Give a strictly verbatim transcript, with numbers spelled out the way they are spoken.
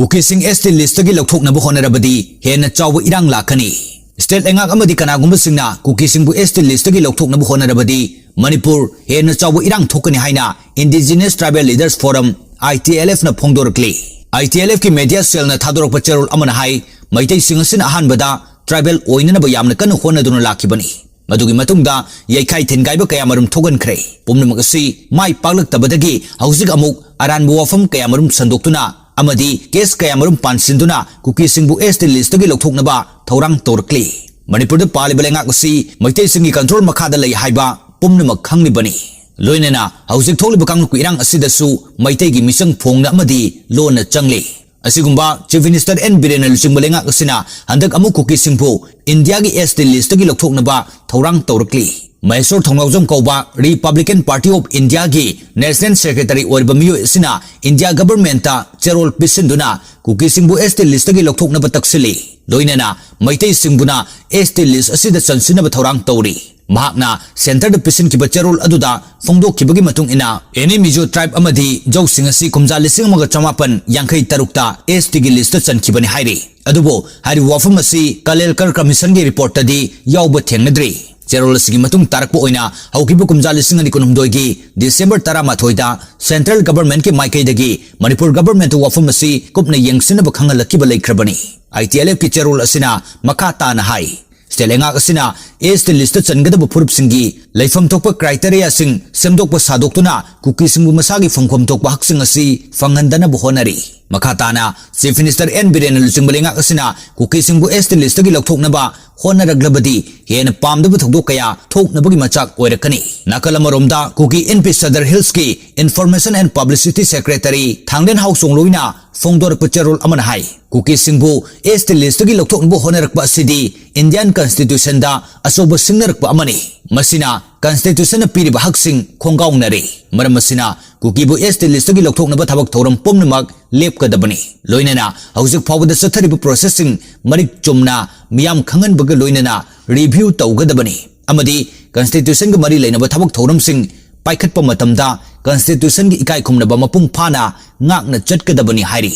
ꯀꯨꯀꯤꯁꯤꯡ S T list ꯇꯒꯤ ꯂꯧꯊꯣꯛꯅꯕ ꯍꯣꯠꯅꯔꯕꯗꯤ ꯍꯦꯟꯅ ꯆꯥꯎꯕ ꯏꯔꯥꯡ ꯂꯥꯛꯀꯅꯤ꯫ State ꯂꯩꯉꯥꯛ ꯑꯃꯗꯤ ꯀꯅꯥꯒꯨꯝꯕꯁꯤꯡꯅ ꯀꯨꯀꯤꯁꯤꯡꯕꯨ S T list ꯇꯒꯤ ꯂꯧꯊꯣꯛꯅꯕ ꯍꯣꯠꯅꯔꯕꯗꯤ ꯃꯅꯤꯄꯨꯔ ꯍꯦꯟꯅ ꯆꯥꯎꯕ ꯏꯔꯥꯡ ꯊꯣꯛꯀꯅꯤ ꯍꯥꯏꯅ Indigenous Tribal Leaders Forum, I T L F ꯅ ꯐꯣꯡꯗꯣꯔꯛꯂꯤ꯫ I T L F ꯀꯤ media cell ꯅ ꯊꯥꯗꯣꯔꯛꯄ ꯆꯦꯔꯣꯜ ꯑꯃꯅ ꯍꯥꯏ, ꯃꯩꯇꯩꯁꯤꯡ ꯑꯁꯤꯅ ꯑꯍꯥꯟꯕꯗ tribal ꯑꯣꯏꯅꯅꯕ ꯌꯥꯝꯅ ꯀꯟꯅ ꯍꯣꯠꯅꯗꯨꯅ ꯂꯥꯛꯈꯤꯕꯅꯤ꯫ ꯃꯗꯨꯒꯤ ꯃꯇꯨꯡꯗ ꯌꯩꯈꯥꯏ ꯊꯤꯟꯒꯥꯏꯕ ꯀꯌꯥꯃꯔꯨꯝ ꯊꯣꯛꯍꯟꯈ꯭ꯔꯦ꯫ ꯄꯨꯝꯅꯃꯛ ꯑꯁꯤ ꯃꯥꯏ ꯄꯥꯛꯂꯛꯇꯕꯗꯒꯤ ꯍꯧꯖꯤꯛ ꯑꯃꯨꯛ ꯑꯔꯥꯟꯕ ꯋꯥꯐꯝ ꯀꯌꯥꯃꯔꯨꯝ ꯁꯟꯗꯣꯛꯇꯨꯅ ꯑꯃꯗꯤ case ꯀꯌꯥꯃꯔꯨꯝ ꯄꯥꯟꯁꯤꯟꯗꯨꯅ ꯀꯨꯀꯤꯁꯤꯡꯕꯨ S T list ꯇꯒꯤ ꯂꯧꯊꯣꯛꯅꯕ ꯊꯧꯔꯥꯡ ꯇꯧꯔꯛꯂꯤ꯫ ꯃꯅꯤꯄꯨꯔꯗ ꯄꯥꯜꯂꯤꯕ ꯂꯩꯉꯥꯛ ꯑꯁꯤ ꯃꯩꯇꯩꯁꯤꯡꯒꯤ control ꯃꯈꯥꯗ ꯂꯩ ꯍꯥꯏꯕ ꯄꯨꯝꯅꯃꯛ ꯈꯪꯂꯤꯕꯅꯤ꯫ ꯂꯣꯏꯅꯅ ꯍꯧꯖꯤꯛ ꯊꯣꯛꯂꯤꯕ ꯀꯥꯡꯂꯨꯞꯀꯤ ꯏꯔꯥꯡ ꯑꯁꯤꯗꯁꯨ ꯃꯩꯇꯩꯒꯤ ꯃꯤꯆꯪ ꯐꯣꯡꯅ ꯑꯃꯗꯤ ꯂꯣꯟꯅ ꯆꯪꯂꯤ꯫ ꯑꯁꯤꯒꯨꯝꯕ Chief Minister N ꯕꯤꯔꯦꯟꯅ ꯂꯨꯆꯤꯡꯕ ꯂꯩꯉꯥꯛ ꯑꯁꯤꯅ ꯍꯟꯗꯛ ꯑꯃꯨꯛ ꯀꯨꯀꯤꯁꯤꯡꯕꯨ ꯏꯟꯗꯤꯌꯥꯒꯤ S T list ꯇꯒꯤ ꯂꯧꯊꯣꯛꯅꯕ ꯊꯧꯔꯥꯡ ꯇꯧꯔꯛꯂꯤ꯫ ꯃꯍꯦꯁꯣꯔ ꯊꯧꯅꯥꯎꯖꯝ ꯀꯧꯕ Republican Party of India ꯒꯤ National Secretary ꯑꯣꯏꯔꯤꯕ ꯃꯤꯑꯣꯏ ꯑꯁꯤꯅ ꯏꯟꯗꯤꯌꯥ government ꯇ ꯆꯦꯔꯣꯜ ꯄꯤꯁꯤꯟꯗꯨꯅ ꯀꯨꯀꯤꯁꯤꯡꯕꯨ S T list ꯇꯒꯤ ꯂꯧꯊꯣꯛꯅꯕ ꯇꯛꯁꯤꯜꯂꯤ꯫ ꯂꯣꯏꯅꯅ ꯃꯩꯇꯩꯁꯤꯡꯕꯨꯅ S T list ꯑꯁꯤꯗ ꯆꯟꯁꯤꯟꯅꯕ ꯊꯧꯔꯥꯡ ꯇꯧꯔꯤ꯫ ꯃꯍꯥꯛꯅ centre ꯗ ꯄꯤꯁꯤꯟꯈꯤꯕ ꯆꯦꯔꯣꯜ ꯑꯗꯨꯗ ꯐꯣꯡꯗꯣꯛꯈꯤꯕꯒꯤ ꯃꯇꯨꯡ ꯏꯟꯅ, any Mizo tribe ꯑꯃꯗꯤ ꯖꯧꯁꯤꯡ ꯑꯁꯤ ꯀꯨꯝꯖꯥ ꯂꯤꯁꯤꯡ ꯑꯃꯒ ꯆꯃꯥꯄꯟ ꯌꯥꯡꯈꯩ ꯇꯔꯨꯛꯇ S T ꯒꯤ list ꯇ ꯆꯟꯈꯤꯕꯅꯤ ꯍꯥꯏꯔꯤ꯫ ꯑꯗꯨꯕꯨ ꯍꯥꯏꯔꯤꯕ ꯋꯥꯐꯝ ꯑꯁꯤ ꯀꯂꯦꯜꯀꯔ Commission ꯒꯤ report ꯇꯗꯤ ꯌꯥꯎꯕ ꯊꯦꯡꯅꯗ꯭ꯔꯤ꯫ ꯆꯦꯔꯣꯜ ꯑꯁꯤꯒꯤ ꯃꯇꯨꯡ ꯇꯥꯔꯛꯄ ꯑꯣꯏꯅ ꯍꯧꯈꯤꯕ ꯀꯨꯝꯖꯥ ꯂꯤꯁꯤꯡ ꯑꯅꯤ ꯀꯨꯟꯍꯨꯝꯗꯣꯏꯒꯤ December ꯇꯔꯥꯃꯥꯊꯣꯏꯗ central government ꯀꯤ ꯃꯥꯏꯀꯩꯗꯒꯤ ꯃꯅꯤꯄꯨꯔ government ꯇ ꯋꯥꯐꯝ ꯑꯁꯤ ꯀꯨꯞꯅ ꯌꯦꯡꯁꯤꯟꯅꯕ ꯈꯪꯍꯜꯂꯛꯈꯤꯕ ꯂꯩꯈ꯭ꯔꯕꯅꯤ꯫ I T L F ꯀꯤ ꯆꯦꯔꯣꯜ ꯑꯁꯤꯅ ꯃꯈꯥ ꯇꯥꯅ ꯍꯥꯏ, state ꯂꯩꯉꯥꯛ ꯑꯁꯤꯅ S T list ꯇ ꯆꯟꯒꯗꯕ ꯐꯨꯔꯨꯞꯁꯤꯡꯒꯤ ꯂꯩꯐꯝ ꯊꯣꯛꯄ criteria ꯁꯤꯡ ꯁꯦꯝꯗꯣꯛꯄ ꯁꯥꯗꯣꯛꯇꯨꯅ ꯀꯨꯀꯤꯁꯤꯡꯕꯨ ꯃꯁꯥꯒꯤ ꯐꯪꯐꯝ ꯊꯣꯛꯄ ꯍꯛꯁꯤꯡ ꯑꯁꯤ ꯐꯪꯍꯟꯗꯅꯕ ꯍꯣꯠꯅꯔꯤ꯫ ꯃꯈꯥ ꯇꯥꯅ Chief Minister N ꯕꯤꯔꯦꯟꯅ ꯂꯨꯆꯤꯡꯕ ꯂꯩꯉꯥꯛ ꯑꯁꯤꯅ ꯀꯨꯀꯤꯁꯤꯡꯕꯨ S T list ꯇꯒꯤ ꯂꯧꯊꯣꯛꯅꯕ ꯍꯣꯠꯅꯔꯛꯂꯕꯗꯤ ꯍꯦꯟꯅ ꯄꯥꯝꯗꯕ ꯊꯧꯗꯣꯛ ꯀꯌꯥ ꯊꯣꯛꯅꯕꯒꯤ ꯃꯆꯥꯛ ꯑꯣꯏꯔꯛꯀꯅꯤ꯫ ꯅꯥꯀꯜ ꯑꯃꯔꯣꯝꯗ ꯀꯨꯀꯤ N P Sadar Hills ꯀꯤ Information and Publicity Secretary ꯊꯥꯡꯂꯦꯟ ꯍꯥꯎꯆꯣꯡꯂꯨꯅ ꯐꯣꯡꯗꯣꯔꯛꯄ ꯆꯦꯔꯣꯜ ꯑꯃꯅ ꯍꯥꯏ, ꯀꯨꯀꯤꯁꯤꯡꯕꯨ S T list ꯇꯒꯤ ꯂꯧꯊꯣꯛꯅꯕ ꯍꯣꯠꯅꯔꯛꯄ ꯑꯁꯤꯗꯤ Indian Constitution ꯗ ꯑꯆꯧꯕ ꯁꯤꯡꯅꯔꯛꯄ ꯑꯃꯅꯤ꯫ ꯃꯁꯤꯅ Constitution ꯅ ꯄꯤꯔꯤꯕ ꯍꯛꯁꯤꯡ ꯈꯣꯡꯒꯥꯎꯅꯔꯦ꯫ ꯃꯔꯝ ꯑꯁꯤꯅ ꯀꯨꯀꯤꯕꯨ S T list ꯇꯒꯤ ꯂꯧꯊꯣꯛꯅꯕ ꯊꯕꯛ ꯊꯧꯔꯝ ꯄꯨꯝꯅꯃꯛ ꯂꯦꯞꯀꯗꯕꯅꯤ꯫ ꯂꯣꯏꯅꯅ ꯍꯧꯖꯤꯛ ꯐꯥꯎꯕꯗ ꯆꯠꯊꯔꯤꯕ process ꯁꯤꯡ ꯃꯔꯤꯛ ꯆꯨꯝꯅ ꯃꯤꯌꯥꯝ ꯈꯪꯍꯟꯕꯒ ꯂꯣꯏꯅꯅ review ꯇꯧꯒꯗꯕꯅꯤ ꯑꯃꯗꯤ Constitution ꯒ ꯃꯔꯤ ꯂꯩꯅꯕ ꯊꯕꯛ ꯊꯧꯔꯝꯁꯤꯡ ꯄꯥꯏꯈꯠꯄ ꯃꯇꯝꯗ Constitution ꯒꯤ ꯏꯀꯥꯏ ꯈꯨꯝꯅꯕ ꯃꯄꯨꯡ ꯐꯥꯅ ꯉꯥꯛꯅ ꯆꯠꯀꯗꯕꯅꯤ ꯍꯥꯏꯔꯤ꯫